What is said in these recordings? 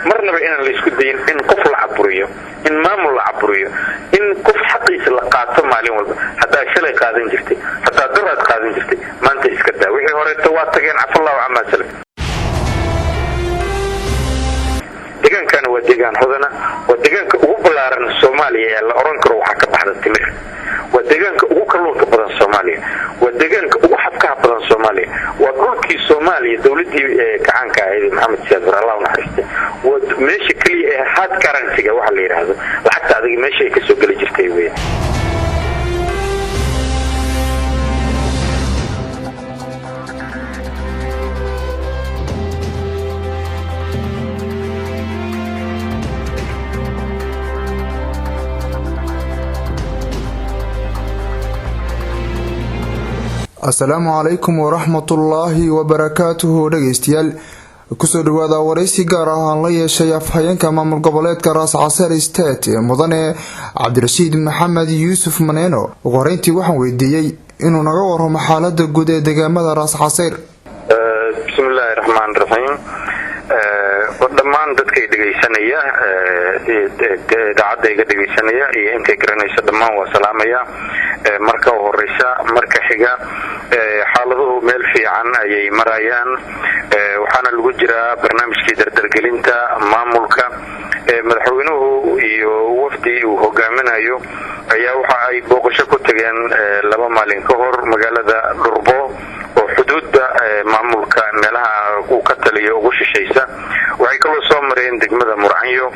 Marnaba inaan la isku dayin in qof la caburiyo, in maamul la caburiyo, in qof xaqiisa la qaato maalin walba. Haddaa shalay qaadan jirtay, haddaa daraad qaadan jirtay, maanta iska daa. Wixii horeeto waa tageen, cafallahu camaa salaf. Deegaankana waa deegaan hodana, waa deegaanka ugu ballaaran Soomaaliya ee la oran karo waxaa ka baxda timir, waa deegaanka ugu kalluunka badan Soomaaliya, waa deegaanka ugu xabkaha badan Soomaaliya, waa dhulkii Soomaaliya dowladii gacaanka ahayd Maxamed Siyaad Bare, Allah u naxariiste, waa meesha keliya ee hard currency-ga waxa la yidhaahdo, lacagta adag, meesha ay kasoo geli jirtay weeye. Asalaamu calaykum waraxmatullaahi wabarakaatuhu. Dhegeystayaal, kusoo dhawaada waraysi gaar ah aan la yeeshay afhayeenka maamul goboleedka Raas Casar State, mudane Cabdirashiid Maxamed Yuusuf Maneeno. Ugu horeyntii waxaan weydiiyey inuu naga waramo xaalada guud ee deegaamada Raas Caseyr. Bismillaahi raxmaan raxiim. Dhammaan dadkay dhegaysanaya, idaacadda iga dhegaysanaya iyo intay garanaysa, dhammaan waa salaamaya marka u horeysa. Marka xiga, xaaladuhu meel fiican ayay marayaan, waxaana lagu jiraa barnaamijkii dardargelinta maamulka. Madaxweynuhu iyo wafdi uu hogaaminayo ayaa waxa ay booqasho ku tageen 2 maalin ka hor magaalada Dhurbo oo xuduudda maamulka meelaha uu ka taliyo ugu shishaysa. Waxay kaloo soo mareen degmada Murcanyo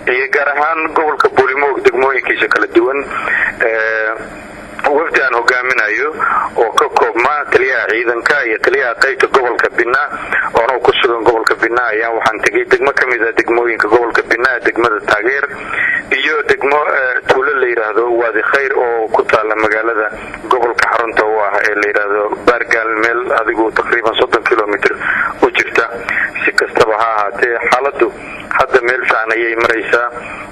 iyo gaar ahaan gobolka Buulimoog degmooyinkiisa kala duwan. Wafdi aan hogaaminayo oo ka koobmaa taliyaha ciidanka iyo taliyaha qaybta gobolka Bina oona ku sugan gobolka Bina ayaa waxaan tegay degmo ka mid a degmooyinka gobolka Bina, degmada Taageer, iyo degmo tuulo la yidhaahdo Waadi Khayr oo ku taala magaalada gobolka xarunta u ah ee la yidhaahdo Baargaal, meel adigu taqriiban 30 kilomitr u jirta. Si kastaba ha ahaatee, xaaladdu hadda meel fiican ayay maraysaa.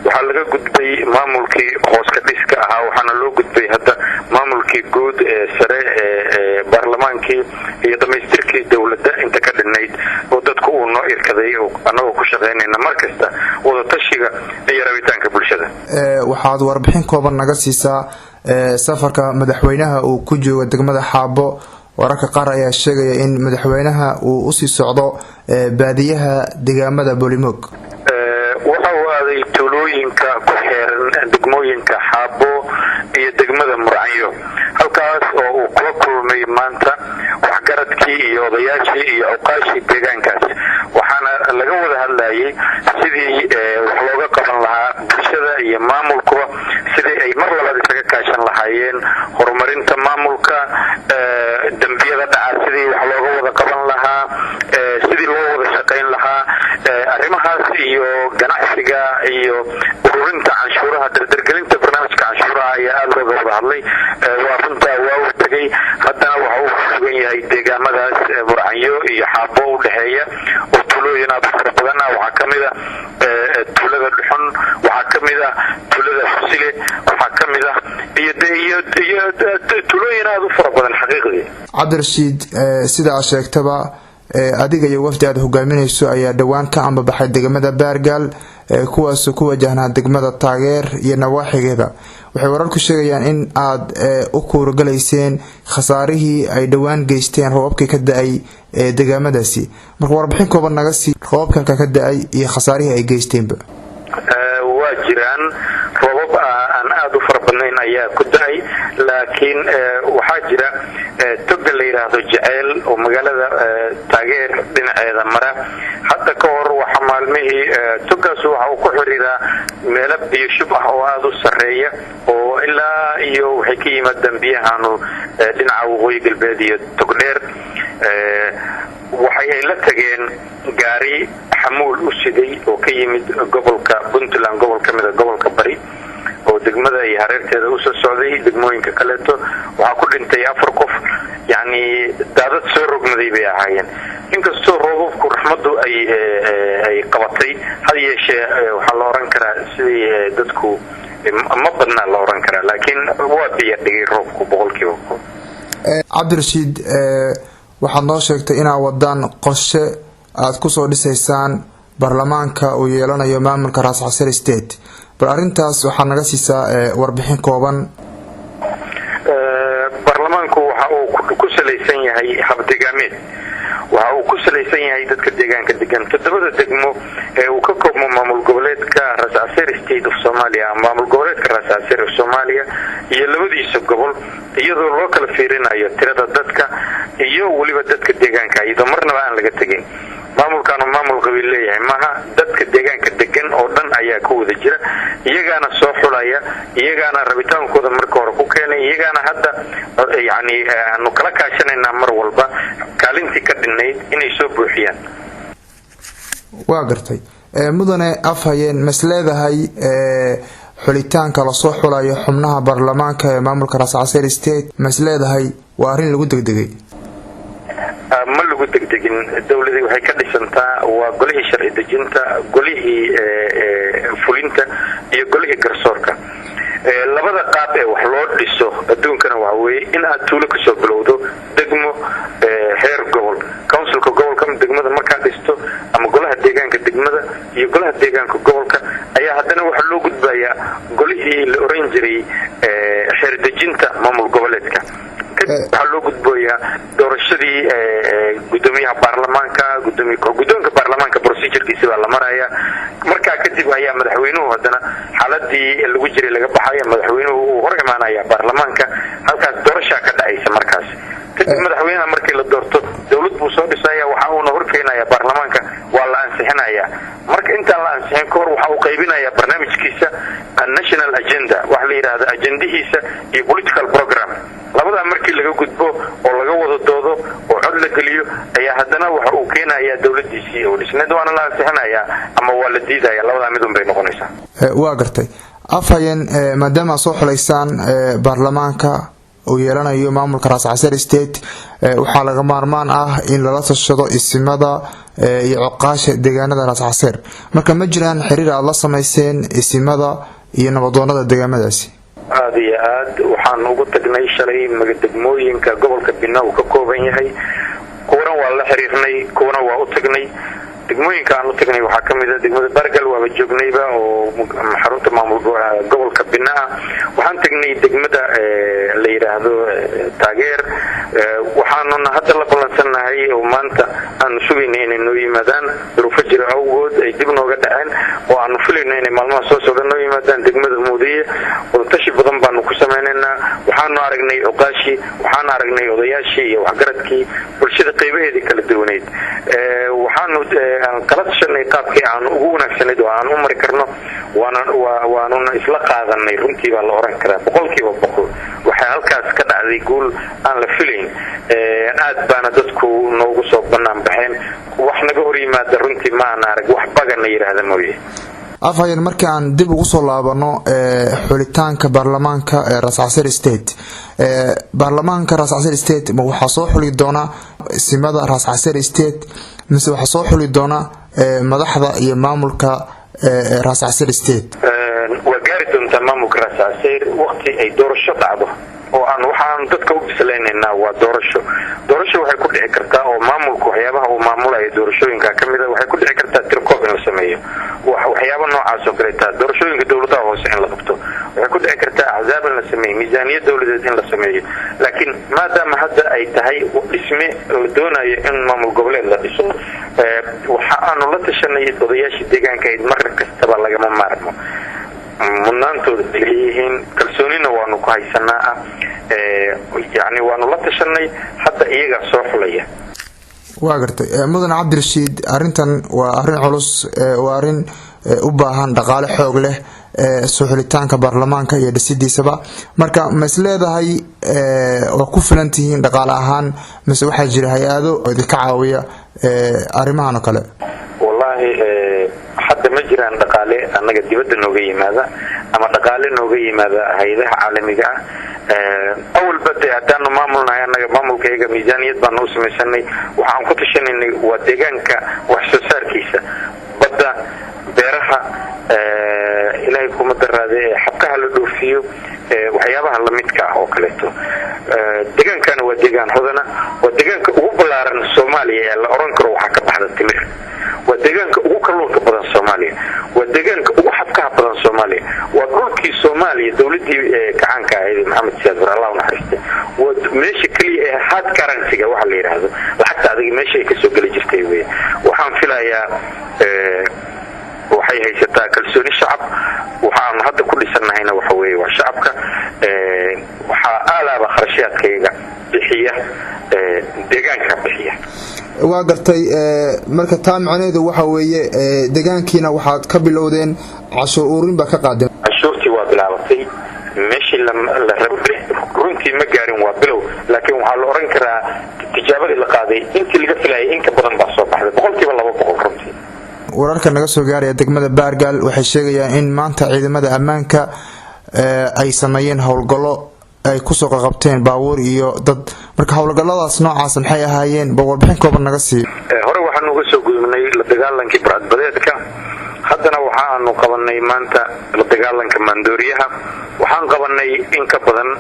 Waxaa laga gudbay maamulkii hooska dhiska ahaa, waxaana loo gudbay hadda maamulkii guud ee sare ee baarlamaankii iyo dhammaystirkii dowladda inta ka dhinnayd oo dadku uu noo irkaday, annagoo ku shaqaynayna mar kasta wadatashiga iyo rabitaanka bulshada. Waxaad warbixin kooban naga siisaa safarka madaxweynaha uu ku joogo degmada Xaabo. Wararka qaar ayaa sheegaya in madaxweynaha uu usii socdo baadiyaha deegaamada Boolimoog. Waxa uu aaday tuulooyinka ku xeeran degmooyinka Xaabo iyo degmada Murcanyo, halkaas oo uu kula kulmay maanta waxgaradkii iyo odayaashii iyo awqaashii deegaankaas. Waxaana laga wada hadlayay sidii wax looga qaban lahaa bulshada iyo maamulkuba, sidii ay mar labaad isaga kaashan lahaayeen horumarinta maamulka, dembiyada dhaca sidii wax looga wada qaban lahaa, sidii loo wada shaqayn lahaa, arrimahaas iyo ganacsiga iyo ururinta canshuuraha, dardargelinta barnaamijka canshuuraha ayaa aada looga wada hadlay. Waa runtaa, waa uu tegay, haddana waxa uu ku sugan yahay deegaamadaas Murcanyo iyo Xaabo u dhexeeya oo tuulooyin aad u fara badan ah. Waxaa ka mid a tuulada Dhuxun, waxaa ka mid ah tuulada Xusile, waxaa ka mid ah iyo de iyo tuulooyin aada u fara badan xaqiiqdii. Cabdirashiid, sida aad sheegtaba, adiga iyo wafdi aad hogaaminayso ayaa dhowaan ka ambabaxay degmada Baargaal, kuwaasoo ku wajahnaa degmada Taageer iyo nawaaxigeeda. Waxay wararku sheegayaan in aad u kuuragalayseen khasaarihii ay dhowaan geysteen roobabkii ka da-ay ee deegaamadaasi. Marka warbixin kooban naga sii roobabka halkaa ka da-ay iyo khasaarihii ay geysteenba. Waa jiraan roobab aan aada u fara badnayn ayaa ku da-ay, laakiin waxaa jira toga la yidhaahdo Jeceyl oo magaalada Taageer dhinaceeda mara. Hadda ka hor waxa maalmihii togaas waxa uu ku xiriiraa meelo biyo shub ah oo aada u sarreeya, oo ilaa iyo waxay ka yimaadaan biyahaanu dhinaca waqooyi galbeed iyo Togdheer. Waxay ay la tageen gaari xamuul u siday oo ka yimid gobolka Puntland, gobol ka mida gobolka Bari, oo degmada iyo hareerteeda usoo socday degmooyinka kaleeto. Waxaa ku dhintay 4 qof, yacni daadad soo rogmaday bay ahaayeen. Inkastoo roobabku raxmaddu ay qabatay, had yeeshee waxaa la oran karaa sidii dadku ma badnaa la oran karaa, laakiin waa biyo dhigay roobku 100%. Cabdirashiid, waxaad noo sheegtay inaad wadaan qorshe aada kusoo dhisaysaan Baarlamaanka uu yeelanayo maamulka Raas Caseyr State. Bal arrintaas waxaa naga siisaa warbixin kooban. Baarlamaanku waxa uu ku salaysan yahay habdegaameed, waxa uu ku salaysan yahay dadka deegaanka degan. Toddobada degmo ee uu ka koobmo maamul goboleedka Raas Caseyr State of Somalia ama maamul goboleedka Raas Caseyr of Somalia iyo labadiisa gobol, iyadoo loo kala fiirinayo tirada dadka iyo weliba dadka deegaanka, iyadoo marnaba aan laga tegin. Maamulkaanu maamul qabiil leeyahay maha, dadka deegaanka degan oo dhan ayaa ku wada jira, iyagaana soo xulaya, iyagaana rabitaankooda marka hore ku keenay, iyagaana hadda yani aanu kala kaashanaynaa mar walba kaalintii ka dhinayd inay soo buuxiyaan. Waa gartay, mudane afhayeen. Mas leedahay xulitaanka lasoo xulayo xubnaha baarlamaanka ee maamulka Raas Caseyr State, mas leedahay waa arrin lagu degdegay? Ma lagu degdegin. Dowladii waxay ka dhisantaa waa golihii sharci dejinta, golihii fulinta iyo golihii garsoorka. Labada qaab ee wax loo dhiso adduunkana waxa weeye in aad tuulo kasoo bilowdo, degmo, heer gobol, councilka gobolka ama degmada markaa dhisto, ama golaha deegaanka degmada iyo golaha deegaanka gobolka, ayaa haddana waxaa loo gudbayaa golihii la oran jiray xeerdejinta maamul goboleedka. Kadib waxaa loo gudbayaa doorashadii gudoomiyaha baarlamaanka, guddoonka baarlamaanka, procedurekiisi baa la maraya. Markaa kadib ayaa madaxweynuhu haddana xaaladii lagu jiray laga baxaya, madaxweynuhu uu hor imaanaya baarlamaanka, halkaas doorashaa ka dhacaysa. Markaas kadib madaxweynaha markii la doorto dowlad buu soo dhisaya, waxa uuna horkeenaya baarlamaanka, waa la ansixinaya. Marka intaan la ansixin ka hor waxa uu qaybinaya barnaamijkiisa, national agenda waxa la yidhahda, ajendihiisa iyo political program. Labadaa markii laga gudbo oo laga wada doodo oo cod la geliyo, ayaa haddana waxa uu keenayaa dowladiisii oo dhisneed, waana la ansixinayaa ama waa la diidaya, labadaa midun bay noqonaysaa. Waa gartay, afhayeen. Maadaama aad soo xulaysaan baarlamaanka uu yeelanayo maamulka Raas Caseyr State, waxaa laga maarmaan ah in lala tashado isimada iyo coqaasha deegaanada Raas Caseyr. Marka ma jiraan xiriir aada la sameyseen isimada iyo nabadoonada deegaamadaasi? Aada iyo aad. Waxaan ugu tagnay shalay degmooyinka gobolka Bina uu ka kooban yahay. Kuwana waa la xiriirnay, kuwana waa u tagnay. Degmooyinka aan u tagnay waxaa ka mid a degmada Bargal, waaba joognayba, oo xarunta maamul gobolka Bina ah. Waxaan tagnay degmada la yidhaahdo Taageer. Waxaanuna hadda la ballansannahay oo maanta aanu sugaynay inay noo yimaadaan, duruufo jira awgood ay dib nooga dhaceen, oo aanu filayno inay maalmaha soo socda noo yimaadaan degmada Muudiye. Wadatashi badan baanu ku samaynaynaa. Waxaanu aragnay oqaashii, waxaanu aragnay odayaashii iyo waxgaradkii bulshada qaybaheedii kala duwaneyd. Waxaanu kala tashanay qaabkii aanu ugu wanaagsanayd oo aan u mari karno, waanuna isla qaadanay. Runtii baa la oran karaa 100%. Waxay halkaas ka dhacday guul aan la filayn. Aad baana dadku noogu soo banaan baxeen. Wax naga hor yimaada runtii ma aan arag, wax bagana yidhaahda mooye. Afhayeen, markii aan dib ugu soo laabano xulitaanka baarlamaanka ee Raas Caseyr State, baarlamaanka Raas Caseyr State ma waxaa soo xuli doona isimada Raas Caseyr State, mise waxaa soo xuli doona madaxda iyo maamulka Raas Caseyr State? Waa gaari doontaa maamulka Raas Caseyr waqti ay doorasho dhacdo, oo aan waxaan dadka u bislaynaynaa waa doorasho. Doorasho waxay ku dhici kartaa, oo maamulku waxyaabaha uu maamulayo doorashooyinka ka mid a, waxay ku dhici kartaa tirkoob in la sameeyo, waxyaaba noocaas oo kaleeta, doorashooyinka dowladaha hoose in la qabto, waxay ku dhici kartaa axzaab in la sameeyo, miisaaniyad dowladeed in la sameeyo. Laakiin maadaama hadda ay tahay dhisme la doonayo in maamul goboleed la dhiso, waxa aanu la tashanay odayaashii deegaanka ayd. Mar kastaba lagama maarmo, mudnaantooda ay leeyihiin, kalsoonina waanu ku haysanaa ah. Yani waanu la tashanay, hadda iyagaa soo xulaya. Waa gartay, mudane Cabdirashiid. Arrintan waa arrin culus, waa arrin u baahan dhaqaale xoog leh, soo xulitaanka baarlamaanka iyo dhisidiisaba. Marka ma is leedahay waa ku filan tihiin dhaqaale ahaan, mise waxaa jira hay-ado oo idinka caawiya arrimahan oo kale? Wallaahi hadda ma jiraan dhaqaale annaga dibadda nooga yimaada ama dhaqaale nooga yimaada hay-adaha caalamiga ah. Awalba dee haddaanu maamulnahay annaga, maamulkayaga miisaaniyad baanu u samaysanay. Waxaan ku tashanaynay waa deegaanka wax soo saarkiisa, badda, beeraha, ilaahay kuma daraade, ee xabkaha la dhoofiyo, waxyaabaha lamidka ah oo kaleeto. Deegaankana waa deegaan hodana, waa deegaanka ugu ballaaran Soomaaliya ee la oran karo waxaa ka baxda timir. Waa deegaanka ugu kalluunka badan Soomaaliya, waa deegaanka ugu xabkaha badan Soomaaliya, waa dhulkii Soomaaliya dowladii gacaanka ahayd, Maxamed Siyaad Bare, Allah naxariiste. Waa meesha keliya ee hard currency-ga waxa la yidhaahdo, lacagta adag, meesha ay kasoo geli jirtay wey. Waxaan filayaa waxay haysataa kalsooni shacab. Waxaanu hadda ku dhisannahayna waxa weeye waa shacabka. Waxaa aalaaba kharashaadkayaga bixiya deegaanka bixiya. Waa gartay. Marka taa macnaheedu waxa weeye deegaankiina waxaad ka bilowdeen cashuur ururin baa ka qaadeen? Cashuurtii waa bilaabatay. Meeshii la rabay runtii ma gaarin, waa bilow, laakiin waxaa la oran karaa tijaabadii la qaaday intii laga filayay in ka badan baa soo baxday, 200% runtii. Wararka naga soo gaaraya degmada Baargaal waxay sheegayaan in maanta ciidamada ammaanka ay sameeyeen howlgallo ay kusoo qaqabteen baabuur iyo dad. Marka howlgalladaas noocaas maxay ahaayeen? Ba warbixin kooban naga siiyo. Hore waxaanu uga soo gudubnay la dagaalankii burcadbadeedka, haddana waxa aanu qabanay maanta la dagaalanka maandooriyaha. Waxaan qabanay in ka badan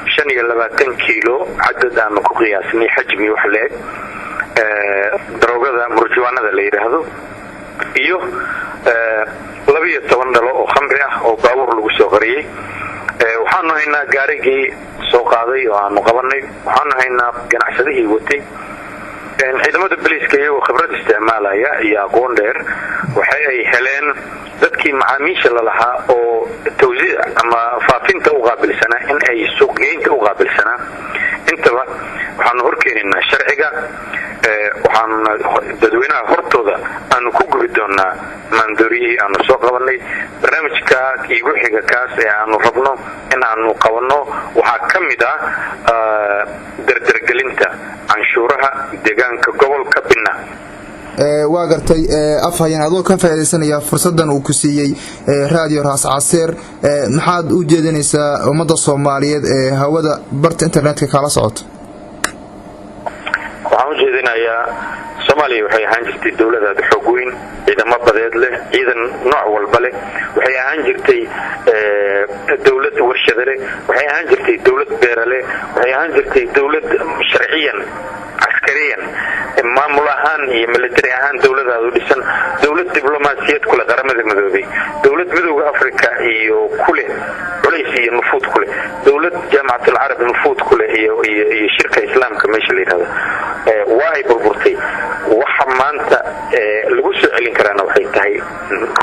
25 kiilo, cadad aanu ku qiyaasnay xajmi wax la eg daroogada murjuwaanada la yidhaahdo iyo 12 dhalo oo khamri ah oo baabuur lagu soo qariyey. Waxaanu haynaa gaarigii soo qaaday oo aanu qabanay, waxaanu haynaa ganacsadihii watay. Ciidamada boliiska iyagoo khibrad isticmaalaya iyo aqoon dheer waxa ay heleen dadkii macaamiisha lalahaa oo tawsiic ama faafinta u qaabilsanaa, in ay suuqgeynta u qaabilsanaa. Intaba waxaanu horkeenaynaa sharciga, waxaanuna dadweynaha hortooda aanu ku gubi doonaa maandooriyihii aanu soo qabanay. Barnaamijka iigu xiga kaas ee aanu rabno in aanu qabanno waxaa ka mid ah dardargelinta canshuuraha deegaanka gobolka Binna. Waa gartay. Afhayeen, adoo ka faaidaysanaya fursadan uu ku siiyey Radio Raas Caseer, maxaad u jeedinaysaa ummadda Soomaaliyeed ee hawada barta internetka kaala socoto? Waxaan u jeedinayaa, Soomaaliya waxay ahaan jirtay dowlad aada xoog weyn, ciidamo badeed leh, ciidan nooc walba leh. Waxay ahaan jirtay dowlad warshada leh, waxay ahaan jirtay dowlad beera leh, waxay ahaan jirtay dowlad sharciyan, caskariyan, maamul ahaan iyo military ahaan dowladaadu dhisan, dowlad diblomaasiyad kuleh Qaramada Midoobay, dowlad Midowda Africa iyo kuleh culays iyo nufuud kuleh, dowlad Jaamacatul Carab nufuud kuleh iyo shirka Islaamka meesha la yidhahdo. Waa ay burburtay. Waxa maanta lagu soo celin karaana waxay tahay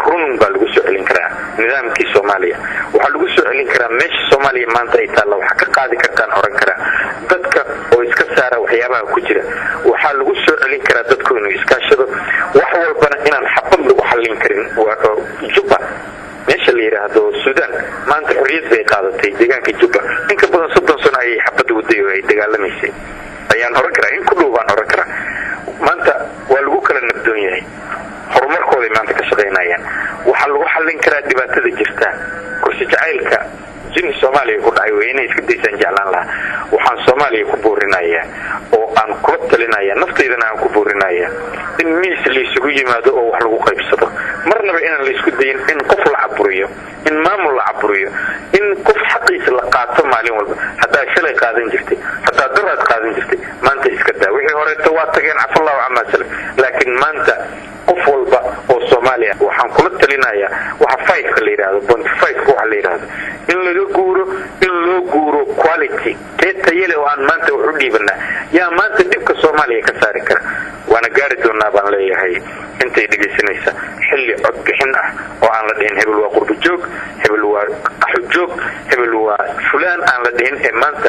run baa lagu soo celin karaa nidaamkii Soomaaliya. Waxaa lagu soo celin karaa meesha Soomaaliya maanta ay taalla waxaa ka qaadi kartaan oran karaa dadka oo iska saara waxyaabaha ku jira. Waxaa lagu soo celin karaa dadku inuu iskaashado, wax walbana inaan xabad lagu xallin karin. Jubba, meesha la yidhaahdo Suudaan, maanta xorriyad bay qaadatay deegaanka Jubba. In ka badan 30 sano ayay xabad waday oo ay dagaalamaysay ayaan oran karaa, in ku dhow baan oran karaa. Maanta waa lagu kala nabdoon yahay, horumarkooday maanta ka shaqaynayaan. Waxaa lagu xallin karaa dhibaatada jirta kursi jacaylka jini Soomaaliya ku dhacay wey inay iska daysaan jeclaan lahaa. Waxaan Soomaaliya ku boorinayaa oo aan kula talinaya, naftaydana aan ku boorinaya, in miis laysugu yimaado oo wax lagu qaybsado. Marnaba inaan laysku dayin in qof la caburiyo, in maamul la caburiyo, in qof xaqiisa la qaato maalin walba. Haddaad shalay qaadan jirtay, haddaad daraad qaadan jirtay, maanta iska daa. Wixii horeeto waa tageen, cafallahu camaa salaf. Laakiin maanta qof walba oo Soomaaliya waxaan kula talinayaa waxa five-ka la yidhahdo, 0.5-ka waxa la yidhahdo, in laga guuro, in loo guuro quality tee tayale oo aan maanta wax u dhiibanaa. Yaa maanta dhibka Soomaaliya ka saari kara? Waana gaari doonaa baan leeyahay intay dhegaysanaysa xilli codbixin ah oo aan la dhihin hebel waa qurba joog, hebel waa qaxo joog, hebel waa fulaan aan la dhihin, ee maanta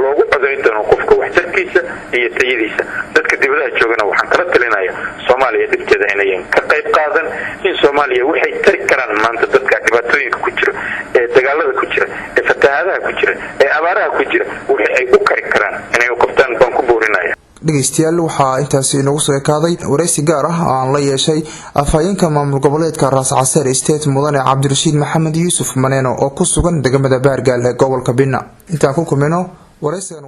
loogu codayn doono qofka waxtarkiisa iyo tayadiisa. Dadka dibadaha joogana waxaan kala talinaya Soomaaliya dhibteeda inayan ka qayb qaadan, in Soomaaliya waxay tari karaan maanta dadka dhibaatooyinka ku jira, ee dagaalada ku jira, ee fatahaadaha ku jira, ee abaaraha ku jira, wixii ay u kari karaan inay u qabtaan baan ku boorinaya. Dhegeystayaal, waxaa intaasi inagu soo ekaaday waraysi gaar ah oo aan la yeeshay afhayeenka maamul goboleedka Raas Caseer State, mudane Cabdirashiid Maxamed Yuusuf Maneeno, oo ku sugan degmada Baargaal ee gobolka Binna. Intaan ku kulmino waraysigan.